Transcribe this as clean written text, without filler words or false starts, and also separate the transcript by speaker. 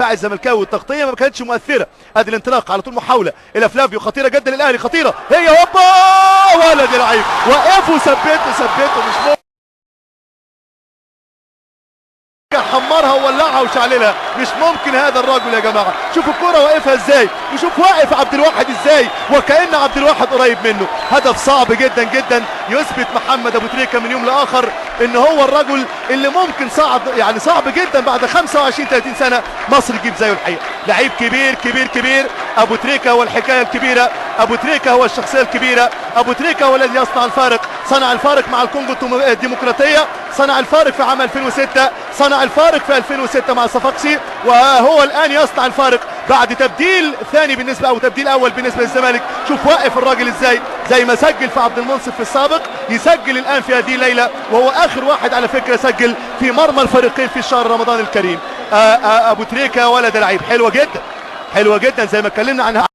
Speaker 1: الزملكاوي، والتغطيه ما كانتش مؤثرة. ادي الانطلاق على طول، محاولة الى فلافيو، خطيرة جدا للاهلي، خطيرة هي، هوبا ولد لعيب، وقفوا ثبته ثبته، مش ممكن، حمرها وولعها وشعللها، مش ممكن هذا الرجل يا جماعة. شوفوا الكره واقفها ازاي، وشوف واقف عبد الواحد ازاي، وكأن عبد الواحد قريب منه. هدف صعب جدا جدا، يثبت محمد ابو تريكه من يوم لاخر ان هو الرجل اللي ممكن صعب، يعني صعب جدا بعد 25 30 سنة مصر تجيب زيه. الحقيقة لعيب كبير كبير كبير. ابو تريكه هو الحكاية الكبيرة، ابو تريكه هو الشخصية الكبيرة، ابو تريكه هو الذي يصنع الفارق. صنع الفارق مع الكونغو الديمقراطية، صنع الفارق في عام 2006، صنع الفارق في 2006 مع صفاقسي، وهو الان يصنع الفارق بعد تبديل ثاني بالنسبة او تبديل اول بالنسبة للزمالك. شوف واقف الراجل ازاي، زي ما سجل في عبد المنصف في السابق يسجل الان في هذه الليلة، وهو اخر واحد على فكرة سجل في مرمى الفريقين في شهر رمضان الكريم. ابو تريكه ولد لعيب، حلوة جدا حلوة جدا زي ما اتكلمنا عنها.